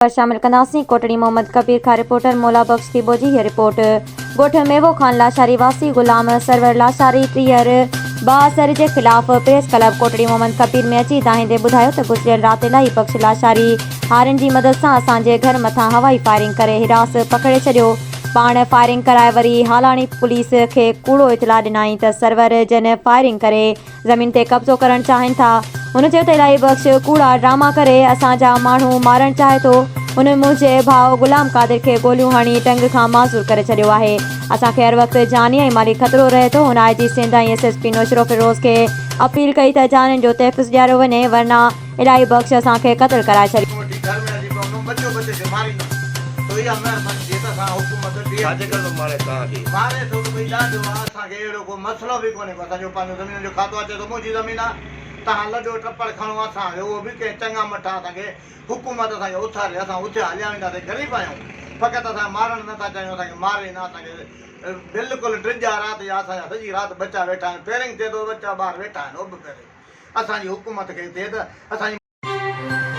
خبر شامل ڪنداسين ڪوٽڙي محمد ڪبير کان رپورٽر مولا بخش ٿيٻو جي هيء رپورٽ ڳوٺ ميوو خان لاشاري واسي غلام سرور لاشاري ٽيهر بااثر جي خلاف پريس ڪلب ڪوٽڙي محمد ڪبير ۾ اچي دانهيندي ٻڌايو ته گذريل رات الاهي بخش لاشاري هارين جي مدد سان اسان جي گهر مٿان هوائي فائرنگ ڪري هراس پکڙي ڇڏيو پاڻ فائرنگ ڪرائي وري هالاڻي پوليس کي ڪوڙو اطلاع ڏنائين ته سرور جن فائرنگ ڪري زمين تي قبضو ڪرڻ چاهين ٿا. هن چيو ته الاهي بخش ڪوڙا ڊراما ڪري اسان جا ماڻهو مارڻ چاهي ٿو. هن منهنجي ڀاء غلام قادر کي گوليون هڻي ٽنگ کان معذور ڪري ڇڏيو آهي. اسان کي هر وقت جاني ۽ مالي خطرو رهي ٿو. هن I G Sindh ۽ S S P Naushahro Feroze کي اپيل ڪئي ته جانين جو تحفظ ڏياريو وڃي ورنه الاهي بخش اسان کي قتل ڪرائي ڇڏيندو. وٺي گهر ۾ اچي پوندم ٻچو ٻچي کي ماريندم تو اها مهرباني ٿئي ته اسان حڪومت ڊي ڇا جي ڪري ٿو ماري توهان کي. ماري ٿو ته ڀئي ڏاڍو آ اسان کي اهڙو ڪو مسئلو به ڪونهي ڪو اسان جو پنهنجو زمينن جو کاتو آ چئي ٿو منهنجي زمين آ توهان لڏو ٽپڙ کڻو اسان کي اهو به ڪنهن چڱا مٺا اسان کي حڪومت اسان کي اٿاري اسان اٿيا هليا وينداسين غريب آهيون فقط اسان کي مارڻ نٿا چاهيون اسان کي ماري نه اسان کي بلڪل ڊڄ آ رات جا اسان جا سڄي رات ٻچا ويٺا آهن فيرنگ ٿئي ٿو ٻچا ٻار ويٺا آهن اڀ فيرنگ اسان جي حڪومت کي ٿئي ته اسان جي.